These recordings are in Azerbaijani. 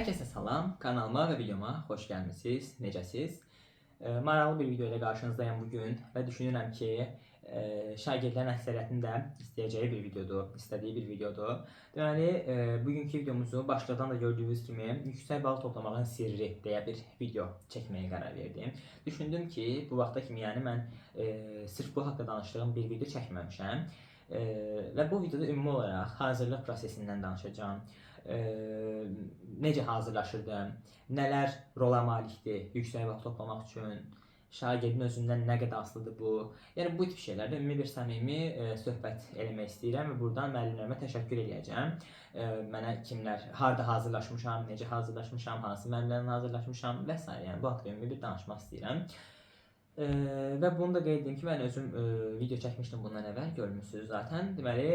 Hər kəsə salam, kanalıma və videoma xoş gəlmisiniz. Necəsiz? Maraqlı bir video ilə qarşınızdayım bu gün və düşünürəm ki, şagirdlərin əksəriyyətinin də istəyəcəyi bir videodur, istədiyi bir videodur. Deməli, bugünkü videomuzu başlıqdan da gördüyünüz kimi yüksək bal toplamağın sirri deyə bir video çəkməyə qərar verdim. Düşündüm ki, bu vaxta kimi, yəni mən sırf bu haqda danışdığım bir video çəkməmişəm. Və bu videoda ümumi olaraq hazırlıq prosesindən danışacağam. Necə hazırlaşırdım, nələr rola malikdir yüksək bal toplamaq üçün, şagirdin özündən nə qədər asılıdır bu. Yəni bu tip şeylərdə ümumi bir səmimi söhbət eləmək istəyirəm və buradan müəllimlərimə təşəkkür eləyəcəm. Mənə kimlər, harda hazırlaşmışam, necə hazırlaşmışam, hansı müəllimlərlə hazırlaşmışam və sair. Yəni bu haqda ümumi bir danışmaq istəyirəm. Və bunu da qeyd edim ki, mən özüm video çəkmişdim bundan əvvəl, görmüsünüz zaten. Deməli,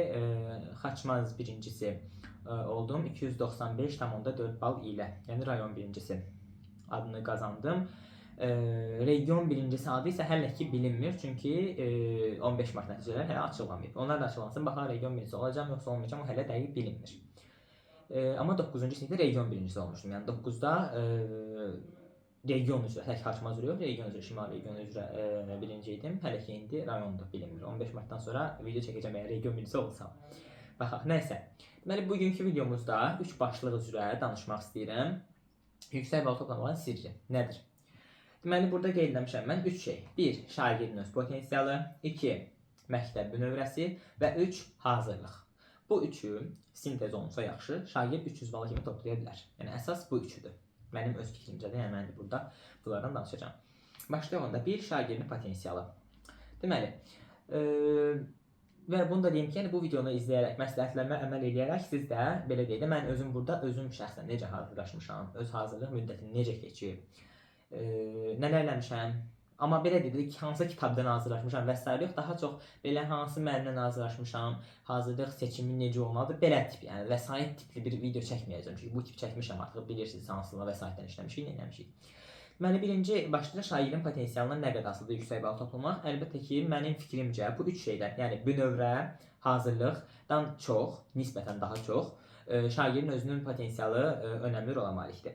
Xaçmaz birincisi oldum 295,4 bal ilə, yəni rayon birincisi adını qazandım. Region birincisi adı isə hələ ki bilinmir, çünki 15 mart nəticələri hələ açıqlanmayıb. Onlar da açıqlansın, baxaq region birincisi olacağam yoxsa olmayacağam, o hələ dəqiq bilinmir. Amma 9-cu sinifdə region birincisi olmuşdum. Yəni 9-da region üzrə, tək Xaçmaz üzrə yox, region üzrə, Şimal regionu üzrə birinci idim. Hələ ki indi rayonda bilinmir. 15 martdan sonra video çəkəcəm əgər region birincisi olsam. Baxaq, nəysə. Deməli, bugünkü videomuzda 3 başlıq üzrə danışmaq istəyirəm. Yüksək bal toplamağın sirri nədir? Deməli, burada qeyd eləmişəm mən 3 şey. 1. Şagirdin öz potensialı. 2. Məktəb bünövrəsi və 3. Hazırlıq. Bu üçü sintez olunsa yaxşı, şagird 300 bala kimi toplaya bilər. Yəni əsas bu üçüdür. Mənim öz fikrimcə də, yəni mən də burada bunlardan danışacağam. Başlayaq onda. Bir, şagirdin potensialı. Deməli, və bunu da deyim ki, yəni bu videonu izləyərək, məsləhətlərimə əməl eləyərək siz də belə deyək də, mən özüm burada özüm şəxsən necə hazırlaşmışam, öz hazırlıq müddətim necə keçib, nələr eləmişəm. Amma belə deyək ki, hansı kitabdan hazırlaşmışam və sair yox, daha çox belə hansı müəllimdən hazırlaşmışam, hazırlıq seçimi necə olmalıdır, belə tip, yəni vəsait tipli bir video çəkməyəcəm. Çünki bu tip çəkmişəm artıq, bilirsiniz hansına vəsaitdən işləmişik, nə eləmişik. Deməli, birinci başlıca şagirdin potensialından nə qədər asılıdır yüksək bal toplamaq? Əlbəttə ki, mənim fikrimcə bu üç şeydən, yəni bünövrə, hazırlıqdan çox, nisbətən daha çox şagirdin özünün potensialı önəmli rola malikdir.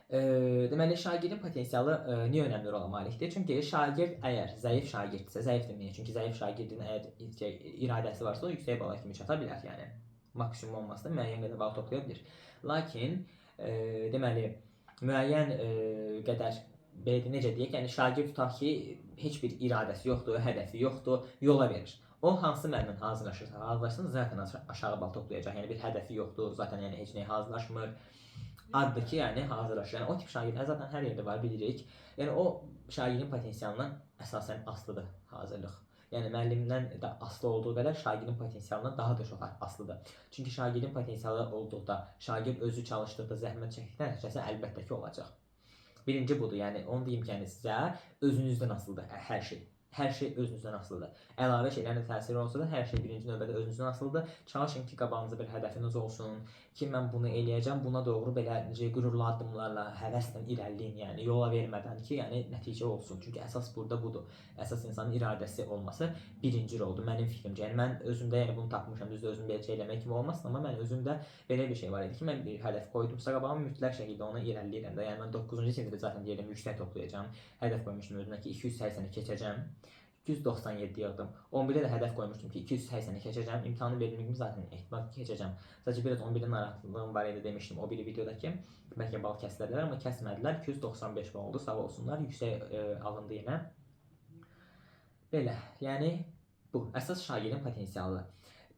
Deməli, şagirdin potensialı niyə önəmli rola malikdir? Çünki şagird əgər zəif şagirddirsə, zəif deməyək, çünki zəif şagirdin əgər şey, iradəsi varsa, o yüksək bala kimi çata bilər, yəni maksimum olmasa da müəyyən qədər bal toplaya bilər. Lakin deməli, müəyyən qədər belə də necə deyək, yəni şagird tutaq ki, heç bir iradəsi yoxdur, hədəfi yoxdur, yola verir. O hansı müəllimdən hazırlaşırsa, hazırlaşsın, zaten aşağı bal toplayacaq. Yəni bir hədəfi yoxdur, zaten yəni heç nəyə hazırlaşmır. Addır ki, yəni hazırlaşır. Yəni o tip şagirdlər zaten hər yerdə var, bilirik. Yəni o şagirdin potensialından əsasən asılıdır hazırlıq. Yəni müəllimdən də asılı olduğu qədər şagirdin potensialından daha da çox asılıdır. Çünki şagirdin potensialı olduqda, şagird özü çalışdıqda, zəhmət çəkdikdə nəticəsi əlbəttə ki olacaq. Birinci budur. Yəni onu deyim ki, yəni sizə özünüzdən asılıdır hər şey. Hər şey özünüzdən asılıdır. Əlavə şeylərin də təsiri olsa da hər şey birinci növbədə özünüzdən asılıdır. Çalışın ki, qabağınızda bir hədəfiniz olsun ki, mən bunu eləyəcəm, buna doğru belə necə qürurlu addımlarla, həvəslə irəliləyin, yəni yola vermədən ki, yəni nəticə olsun. Çünki əsas burada budur. Əsas insanın iradəsi olması birinci roldur mənim fikrimcə. Yəni mən özümdə yəni bunu tapmışam. Düzdür, özüm belə şey eləmək kimi olmasın, amma mən özümdə belə bir şey var idi ki, mən bir hədəf qoydumsa qabağıma, mütləq şəkildə ona irəliləyirəm də. Yəni mən 9-cu sinifdə zaten deyirəm yüksək toplayacağam. Hədəf qoymuşdum özümə ki, 280-i keçəcəm. 297 yığdım. 11-də də hədəf qoymuşdum ki, 280-i keçəcəm. İmtahanı verdiyim kimi zaten ehtimal ki, keçəcəm. Sadəcə biraz 11-də narahatlığım var idi, demişdim o biri videoda ki, bəlkə bal kəsdilər, amma kəsmədilər. 295 bal oldu, sağ olsunlar. Yüksək alındı yenə. Belə, yəni bu əsas şagirdin potensialı.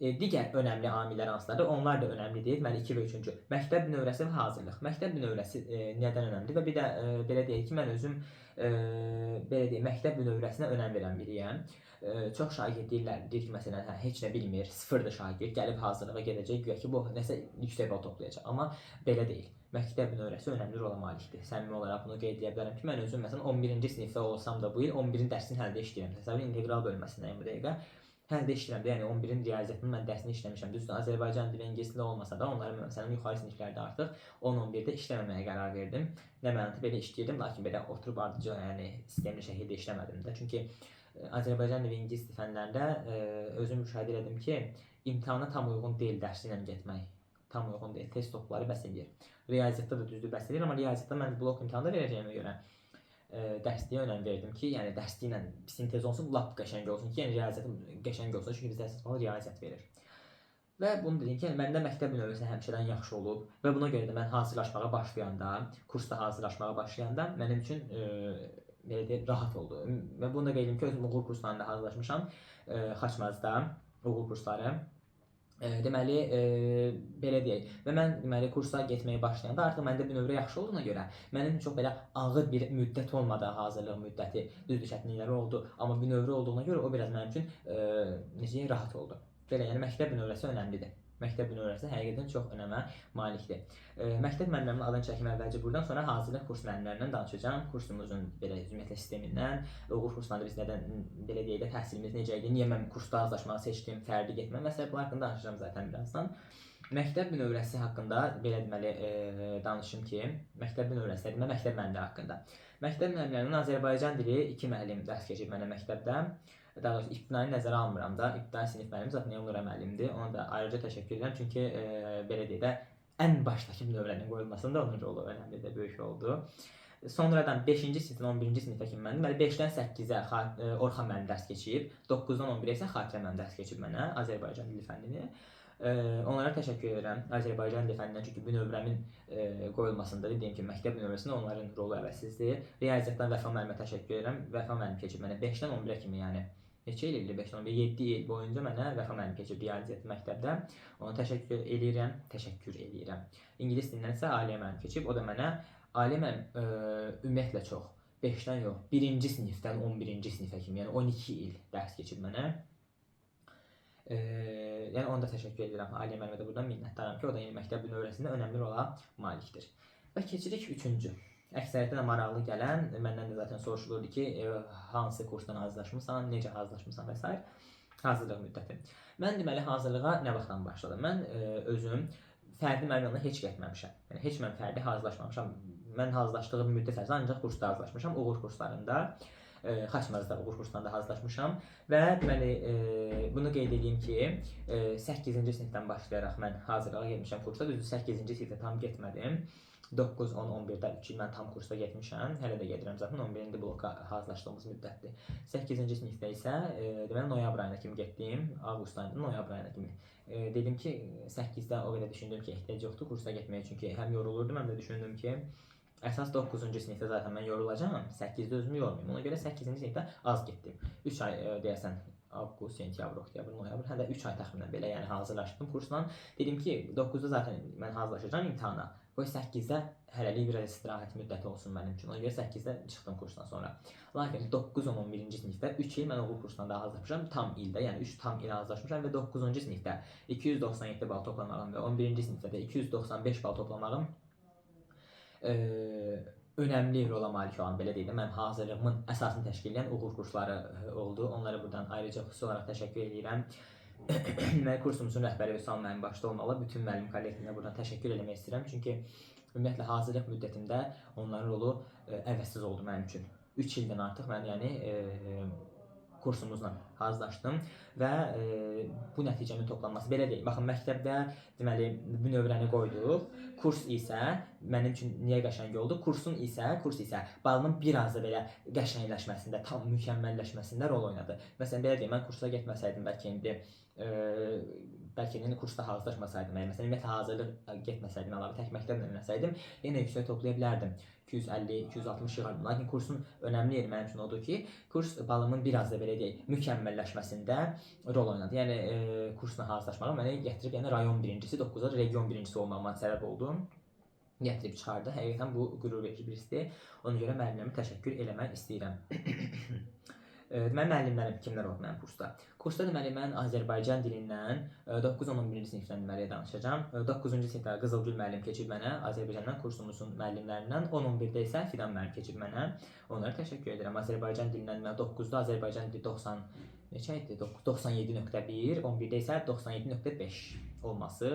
Digər önəmli amillər hansılardır? Onlar da önəmlidir. Deməli 2 və 3-cü. Məktəb bünövrəsi və hazırlıq. Məktəb bünövrəsi nədən önəmlidir? Və bir də belə deyək ki, mən özüm belə deyək, məktəb bünövrəsinə önəm verən biriyəm. Çox şagird deyirlər, deyir ki, məsələn, hə, heç nə bilmir, sıfırdır şagird, gəlib hazırlığa gedəcək, güya ki, bu nəsə yüksək bal toplayacaq. Amma belə deyil. Məktəb bünövrəsi önəmli rola malikdir. Səmimi olaraq bunu qeyd edə bilərəm ki, mən özüm məsələn 11-ci sinifdə olsam da bu il 11-in dərsini hələ də işləyirəm. Təsəvvür integral bölməsindəyim bu dəqiqə. Hələ də işləyirəm də, yəni 11-in riyaziyyatının mən dərsini işləmişəm. Düzdür, Azərbaycan dili, ingilis dili olmasa da onları mən məsələn yuxarı siniflərdə artıq 10-11-də işləməməyə qərar verdim. Nə mənada belə işləyirdim, lakin belə oturub ardıcıl, yəni sistemli şəkildə işləmədim də. Çünki Azərbaycan dili və ingilis dili fənlərində özüm müşahidə elədim ki, imtahana tam uyğun deyil dərsi ilə getmək. Tam uyğun deyil. Test topları bəs eləyir. Riyaziyyatda da düzdür bəs eləyir, amma riyaziyyatda mən blok imtahanı da verəcəyimə görə dərsliyə önəm verdim ki, yəni dərsliklə sintez olsun, lap qəşəng olsun ki, yəni riyaziyyatım qəşəng olsun, çünki bizdə əsas balı riyaziyyat verir. Və bunu dedim ki, yəni məndə məktəb nömrəsi həmişədən yaxşı olub və buna görə də mən hazırlaşmağa başlayanda, kursda hazırlaşmağa başlayanda mənim üçün belə deyək, rahat oldu. Və bunu da qeyd edim ki, özüm uğur kurslarında hazırlaşmışam. Xaçmazda uğur kursları. Deməli, belə deyək. Və mən deməli kursa getməyə başlayanda artıq məndə bünövrə yaxşı olduğuna görə mənim çox belə ağır bir müddət olmadı hazırlıq müddəti. Düzdür, çətinlikləri oldu, amma bünövrə olduğuna görə o biraz mənim üçün necə deyək, rahat oldu. Belə, yəni məktəb bünövrəsi önəmlidir. Məktəb bünövrəsi həqiqətən çox önəmə malikdir. Məktəb müəllimlərinin adını çəkim əvvəlcə buradan, sonra hazırlıq kurs müəllimlərindən danışacağam. Kursumuzun belə ümumiyyətlə sistemindən, uğur kurslarında biz nədən belə deyək də təhsilimiz necə idi, niyə mən kursda hazırlaşmağı seçdim, fərdi getmə məsələ bunlar haqqında danışacağam zaten birazdan. Məktəb bünövrəsi haqqında belə deməli danışım ki, məktəb bünövrəsi demək, məktəb müəllimləri haqqında. Məktəb müəllimlərinin Azərbaycan dili 2 müəllim dərs keçib mənə məktəbdə. Daha doğrusu ibtidai nəzərə almıram da. İbtidai sinif müəllimi zaten Elnura müəllimdir. Ona da ayrıca təşəkkür edirəm. Çünki belə deyək də ən başdakı bünövrənin qoyulmasında onun rolu önəmlidir, böyük oldu. Sonradan 5-ci sinifdən 11-ci sinifə kimi mən deməli 5-dən 8-ə Orxan müəllim dərs keçib, 9-dan 11-ə isə Xatirə müəllim dərs keçib mənə Azərbaycan dili fənnini. Onlara təşəkkür edirəm Azərbaycan dili fənnindən, çünki bünövrəmin qoyulmasında, dediyim kimi məktəb bünövrəsində onların rolu əvəzsizdir. Riyaziyyatdan Vəfa müəllimə təşəkkür edirəm. Vəfa müəllim keçib mənə 5-dən 11-ə kimi, yəni neçə il idi? 5-dən 11-ə, 7 il boyunca mənə Vəfa müəllim keçib riyaziyyat məktəbdə. Ona təşəkkür eləyirəm, təşəkkür eləyirəm. İngilis dilindən isə Aliyə müəllim keçib. O da mənə Aliyə müəllim ümumiyyətlə çox 5-dən yox, 1-ci sinifdən 11-ci sinifə kimi, yəni 12 il dərs keçib mənə. Yəni ona da təşəkkür edirəm. Aliyə müəllimə də buradan minnətdaram ki, o da yeni məktəb bünövrəsində önəmli rola malikdir. Və keçirik 3-cü. Əksəriyyətə də maraqlı gələn, məndən də zaten soruşulurdu ki, hansı kursdan hazırlaşmısan, necə hazırlaşmısan və s. Hazırlıq müddəti. Mən deməli hazırlığa nə vaxtdan başladım? Mən özüm fərdi müəllim yanına heç getməmişəm. Yəni heç mən fərdi hazırlaşmamışam. Mən hazırlaşdığım müddət ərzində ancaq kursda hazırlaşmışam, uğur kurslarında. Xaçmazda uğur kurslarında hazırlaşmışam və deməli bunu qeyd edeyim ki, 8-ci sinifdən başlayaraq mən hazırlığa getmişəm kursa. Düzdür, 8-ci sinifdə tam getmədim. 9, 10, 11-də 3 il mən tam kursa getmişəm. Hələ də gedirəm zaten. 11-ci bloka hazırlaşdığımız müddətdir. 8-ci sinifdə isə deməli noyabr ayına kimi getdim. Avqust ayında noyabr ayına kimi. Dedim ki, 8-də o qədər düşündüm ki, ehtiyac yoxdur kursa getməyə, çünki həm yorulurdum, həm də düşündüm ki, əsas 9-cu sinifdə zaten mən yorulacağam, 8-də özümü yormayım. Ona görə 8-ci sinifdə az getdim. 3 ay deyəsən, avqust, sentyabr, oktyabr, noyabr, həm də 3 ay təxminən belə, yəni hazırlaşdım kursla. Dedim ki, 9-da zaten mən hazırlaşacağam imtahana. Qoy 8-də hələlik biraz istirahət müddəti olsun mənim üçün. Ona görə 8-də çıxdım kursdan sonra. Lakin 9, 10, 11-ci sinifdə 3 il mən uğur kursuna da hazırlaşmışam. Tam ildə, yəni 3 tam il hazırlaşmışam və 9-cu sinifdə 297 bal toplamağım və 11-ci sinifdə də 295 bal toplamağım önəmli rola malik olan, belə deyək də, mənim hazırlığımın əsasını təşkil edən uğur kursları oldu. Onlara buradan ayrıca xüsusi olaraq təşəkkür edirəm. Mən kursumuzun rəhbəri Vüsal müəllim başda olmalı. Bütün müəllim kollektivinə buradan təşəkkür eləmək istəyirəm. Çünki ümumiyyətlə hazırlıq müddətində onların rolu əvəzsiz oldu mənim üçün. 3 ildən artıq mən yəni kursumuzla hazırlaşdım və bu nəticəmin toplanması belə deyil. Baxın, məktəbdə deməli bünövrəni qoyduq. Kurs isə mənim üçün niyə qəşəng oldu? Kurs isə balımın biraz da belə qəşəngləşməsində, tam mükəmməlləşməsində rol oynadı. Məsələn, belə deyim, mən kursa getməsəydim, bəlkə indi bəlkə indi kursda hazırlaşmasaydım, yəni məsələn ümumiyyətlə hazırlıq getməsəydim, əlavə tək məktəblə eləsəydim, yenə yüksək toplaya bilərdim. 250, 260 yığardım. Lakin kursun önəmli yeri mənim üçün odur ki, kurs balımın biraz da belə deyək, mükəmməlləşməsində rol oynadı. Yəni kursla hazırlaşmağa məni gətirib, yəni rayon birincisi, 9-da region birincisi olmağıma səbəb oldu. Gətirib çıxardı. Həqiqətən bu qürur verici bir hissdir. Ona görə müəllimlərimə təşəkkür eləmək istəyirəm. Deməli, müəllimlərim kimlər oldu mənim kursda? Kursda deməli, mən Azərbaycan dilindən 9-11-ci sinifdən deməli danışacağam. 9-cu sinifdə Qızılgül müəllim keçib mənə, Azərbaycandan kursumuzun müəllimlərindən. 10-11-də isə Fidan müəllim keçib mənə. Onlara təşəkkür edirəm. Azərbaycan dilindən mən 9-da Azərbaycan dili 90 neçə idi? 97.1, 11-də isə 97.5 olması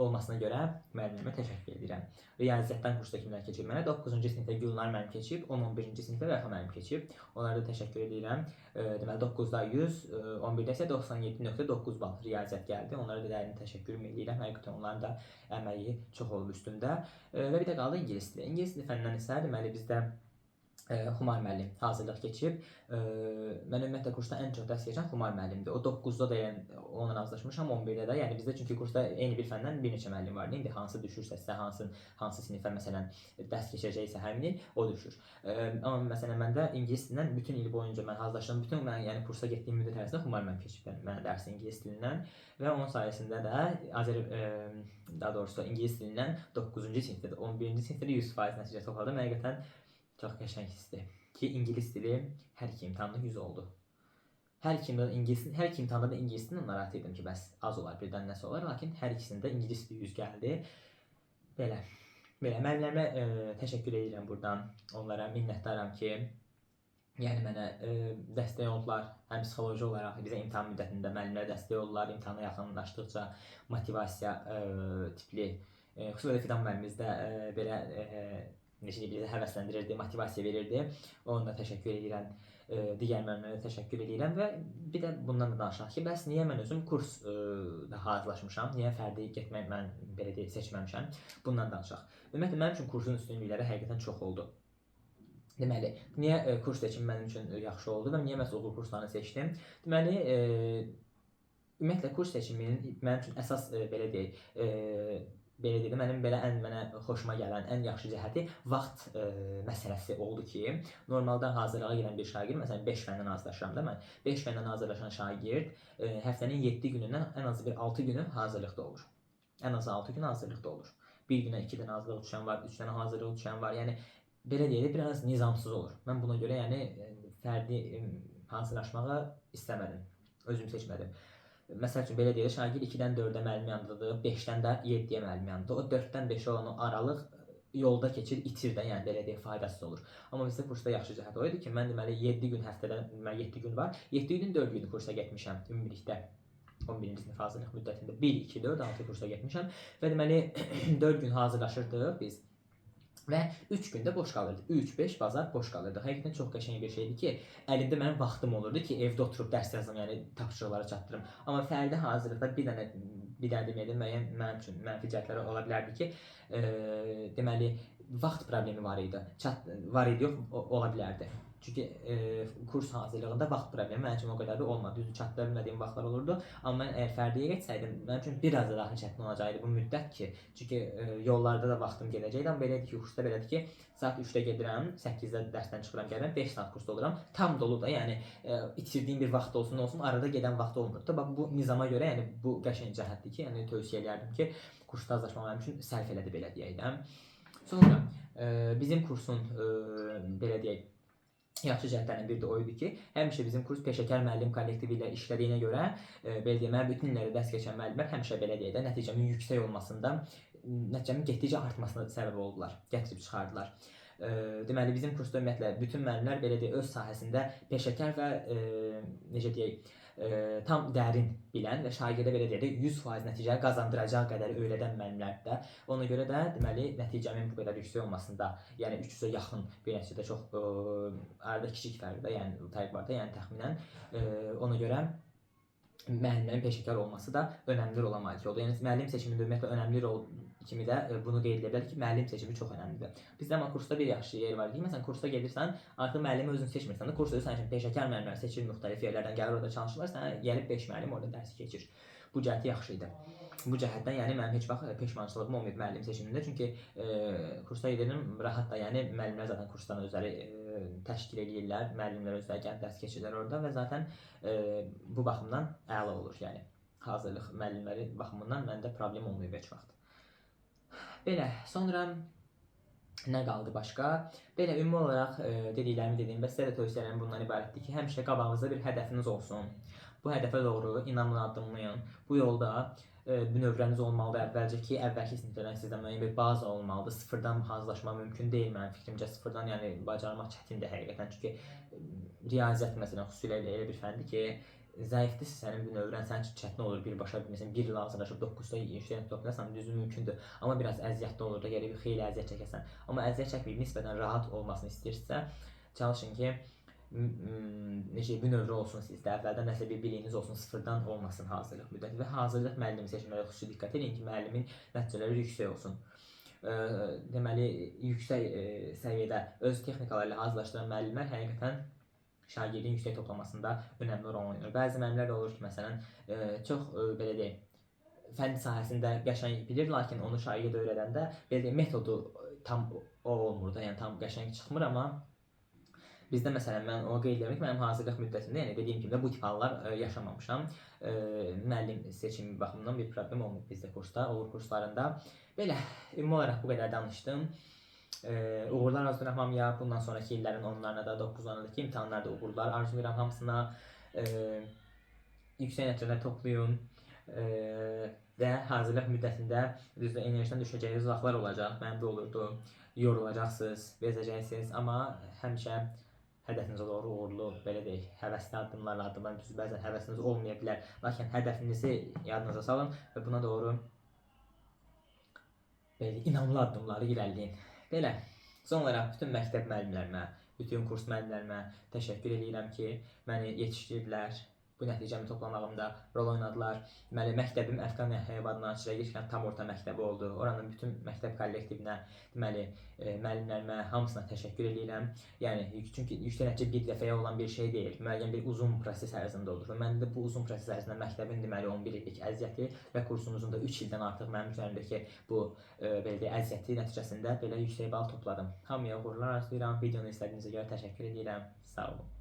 olmasına görə müəllimimə təşəkkür edirəm. Riyaziyyatdan kursda kimlər keçib mənə? 9-cu sinifdə Gülnar müəllim keçib, 10-11-ci sinifdə Vəfa müəllim keçib. Onlara da təşəkkür edirəm. Deməli 9-da 100, 11-də isə 97.9 bal riyaziyyat gəldi. Onlara da dərin təşəkkürümü eləyirəm. Həqiqətən onların da əməyi çox olub üstümdə. Və bir də qaldı ingilis dili. İngilis dili fənindən isə deməli bizdə Xumar müəllim hazırlıq keçib. Mən ümumiyyətlə kursda ən çox dərs keçən Xumar müəllimdir. O 9-da da yəni onunla razılaşmışam, 11-də də. Yəni bizdə çünki kursda eyni bir fəndən bir neçə müəllim var. İndi hansı düşürsə sizə, hansı sinifə məsələn dərs keçəcəksə həmin il o düşür. Amma məsələn məndə ingilis dilindən bütün il boyunca mən hazırlaşdım. Bütün mən yəni kursa getdiyim müddət ərzində Xumar müəllim keçib mənə dərsi ingilis dilindən və onun sayəsində də daha doğrusu ingilis dilindən 9-cu sinifdə də 11-ci sinifdə də 100% nəticə topladım. Həqiqətən çox qəşəng hissdir ki, ingilis dili hər iki imtahanda 100 oldu. Hər iki imtahanda da ingilis dilindən narahat idim ki, bəs az olar, birdən nəsə olar, lakin hər ikisində ingilis dili 100 gəldi. Belə. Belə müəllimlərimə təşəkkür edirəm buradan. Onlara minnətdaram ki, yəni mənə dəstək oldular, həm psixoloji olaraq bizə imtahan müddətində müəllimlər dəstək oldular, imtahana yaxınlaşdıqca motivasiya tipli, xüsusilə Fidan müəllimimiz də belə necə deyim, bizə həvəsləndirirdi, motivasiya verirdi. Ona da təşəkkür edirəm. Digər müəllimlərə təşəkkür edirəm və bir də bundan da danışaq ki, bəs niyə mən özüm kurs da hazırlaşmışam, niyə fərdi getmək mən belə deyək seçməmişəm, bundan danışaq. Ümumiyyətlə mənim üçün kursun üstünlükləri həqiqətən çox oldu. Deməli, niyə kurs seçimi mənim üçün yaxşı oldu və niyə məhz Uğur kurslarını seçdim? Deməli, ümumiyyətlə kurs seçiminin mənim üçün əsas belə deyək, mənim belə ən mənə xoşuma gələn ən yaxşı cəhəti vaxt məsələsi oldu ki, normaldan hazırlığa gələn bir şagird, məsələn 5 fəndən hazırlaşıram da mən, 5 fəndən hazırlaşan şagird həftənin 7 günündən ən azı bir 6 günü hazırlıqda olur. Ən azı 6 gün hazırlıqda olur. Bir günə 2 dənə hazırlıq düşən var, 3 dənə hazırlıq düşən var. Yəni belə deyək, biraz nizamsız olur. Mən buna görə yəni fərdi hazırlaşmağı istəmədim, özüm seçmədim. Məsəl üçün belə deyək, şagird 2-dən 4-ə müəllim yanındadır, 5-dən də 7-yə müəllim yanındadır. O 4-dən 5-ə olan o aralıq yolda keçir, itir də, yəni belə deyək, faydasız olur. Amma bizdə kursda yaxşı cəhət o idi ki, mən deməli 7 gün həftədə, deməli 7 gün var. 7 günün 4 günü kursa getmişəm ümumilikdə. 11-ci sinif hazırlıq müddətində 1, 2, 4, 6 kursa getmişəm və deməli 4 gün hazırlaşırdıq biz. Və 3 gündə boş qalırdıq. 3, 5 bazar boş qalırdıq. Həqiqətən çox qəşəng bir şeydir ki, əlimdə mənim vaxtım olurdu ki, evdə oturub dərs yazım, yəni tapşırıqları çatdırım. Amma fərdi hazırlıqda bir dənə deməyəm, müəyyən mənim üçün mənfi cəhətləri ola bilərdi ki, deməli vaxt problemi var idi. Var idi, yox, ola bilərdi. Çünki kurs hazırlığında vaxt problemi mənim üçün o qədər də olmadı. Düzdür, çatdıra bilmədiyim vaxtlar olurdu. Amma mən əgər fərdiyə getsəydim, mənim üçün biraz da daha çətin olacaqdı bu müddət ki, çünki yollarda da vaxtım gedəcəkdi. Amma belə idi ki, kursda belədir ki, saat 3-də gedirəm, 8-də dərsdən çıxıram, gəlirəm, 5 saat kursda oluram. Tam dolu da, yəni itirdiyim bir vaxt olsun, olsun, arada gedən vaxt olmurdu. Bax bu nizama görə, yəni bu qəşəng cəhətdir ki, yəni tövsiyə eləyərdim ki, kursda hazırlaşmaq mənim üçün sərf elədi belə deyək də. Sonra bizim kursun belə deyək, yaxşı cəhətlərinin biri də o idi ki, həmişə bizim kurs peşəkar müəllim kollektivi ilə işlədiyinə görə, belə deyək, mənə bütün illərdə dərs keçən müəllimlər həmişə belə deyək də, nəticəmin yüksək olmasında, nəticəmin getdikcə artmasına səbəb oldular, gətirib çıxardılar. Deməli, bizim kursda ümumiyyətlə bütün müəllimlər belə deyək, öz sahəsində peşəkar və necə deyək, tam dərin bilən və şagirdə belə deyək də 100% nəticə qazandıracaq qədər öyrədən müəllimlərdir də. Ona görə də deməli nəticəmin bu qədər yüksək olmasında, yəni 300-ə yaxın bir nəticədə çox arada kiçik fərq də, yəni fərq var da, yəni təxminən ona görə müəllimlərin peşəkar olması da önəmli rola malik oldu. Yəni müəllim seçimində ümumiyyətlə önəmli rol kimi də bunu qeyd edə bilərik ki, müəllim seçimi çox önəmlidir. Bizdə amma kursda bir yaxşı yer var ki, məsələn kursa gedirsən, artıq müəllimi özün seçmirsən də, kursda sənin üçün peşəkar müəllimlər seçilir, müxtəlif yerlərdən gəlir, orada çalışırlar, sənə gəlib 5 müəllim orada dərsi keçir. Bu cəhəti yaxşı idi. Bu cəhətdən yəni mənim heç vaxt peşmançılığım olmayıb müəllim seçimində, çünki kursa gedirdim rahat da, yəni müəllimlər zaten kursdan özləri təşkil eləyirlər, müəllimlər özləri gəlib dərs keçirlər orada və zaten bu baxımdan əla olur, yəni hazırlıq müəllimləri baxımından məndə problem olmayıb heç vaxt. Belə, sonra nə qaldı başqa? Belə, ümumi olaraq dediklərimi dediyim və sizə də tövsiyələrim bundan ibarətdir ki, həmişə qabağınızda bir hədəfiniz olsun. Bu hədəfə doğru inamla addımlayın. Bu yolda bünövrəniz olmalıdır əvvəlcə ki, əvvəlki siniflərdən sizdə müəyyən bir baza olmalıdır. Sıfırdan hazırlaşma mümkün deyil mənim fikrimcə. Sıfırdan yəni bacarmaq çətindir həqiqətən. Çünki riyaziyyat məsələn xüsusilə elə bir fəndir ki, Zəifdirsə sənin bünövrən, sənin üçün çətin olur birbaşa, məsələn, 1 il hazırlaşıb 9-da yüksək toplayasan, düzü mümkündür. Amma biraz əziyyətli olur da, gərək bir xeyli əziyyət çəkəsən. Amma əziyyət çəkməyib nisbətən rahat olmasını istəyirsinizsə, çalışın ki, necə bünövrə olsun sizdə, əvvəldən nəsə bir biliyiniz olsun, sıfırdan olmasın hazırlıq müddəti və hazırlıq müəllimi seçməyə xüsusi diqqət edin ki, müəllimin nəticələri yüksək olsun. Deməli, yüksək səviyyədə öz texnikaları ilə hazırlaşdıran müəllimlər həqiqətən şagirdin yüksək toplamasında önəmli rol oynayır. Bəzi müəllimlər də olur ki, məsələn, çox belə deyim, fənn sahəsində qəşəng bilir, lakin onu şagirdə öyrədəndə belə deyim, metodu tam o olmur da, yəni tam qəşəng çıxmır, amma bizdə məsələn mən onu qeyd edirəm ki, mənim hazırlıq müddətində, yəni dediyim kimi də bu tip hallar yaşamamışam. Müəllim seçimi baxımından bir problem olmayıb bizdə kursda, uğur kurslarında. Belə, ümumi olaraq bu qədər danışdım. Uğurlar arzulayıram hamıya. Bundan sonraki illərin 10-larına da, 9-larına da ki, imtahanlarda uğurlar arzulayıram hamısına. Yüksək nəticələr toplayın. Və hazırlıq müddətində düzdür, enerjidən düşəcəyiniz vaxtlar olacaq. Mənim də olurdu. Yorulacaqsınız, bezəcəksiniz, amma həmişə hədəfinizə doğru uğurlu, belə deyək, həvəsli addımlarla addımlayın. Düzdür, bəzən həvəsiniz olmaya bilər, lakin hədəfinizi yadınıza salın və buna doğru belə inamlı addımları irəliləyin. Belə, son olaraq bütün məktəb müəllimlərimə, bütün kurs müəllimlərimə təşəkkür eləyirəm ki, məni yetişdirdilər. Bu nəticəmi toplamağımda rol oynadılar. Deməli, məktəbim Əfqan Yahyayev adına Çirəgir tam orta məktəbi oldu. Oranın bütün məktəb kollektivinə, deməli, müəllimlərimə hamısına təşəkkür eləyirəm. Yəni çünki yüksək nəticə bir dəfəyə olan bir şey deyil. Müəyyən bir uzun proses ərzində olur. Və məndə də bu uzun proses ərzində məktəbin deməli 11 illik əziyyəti və kursumuzun da 3 ildən artıq mənim üzərimdəki bu belə deyək, əziyyəti nəticəsində belə yüksək bal topladım. Hamıya uğurlar arzulayıram. Videonu izlədiyinizə görə təşəkkür edirəm. Sağ olun.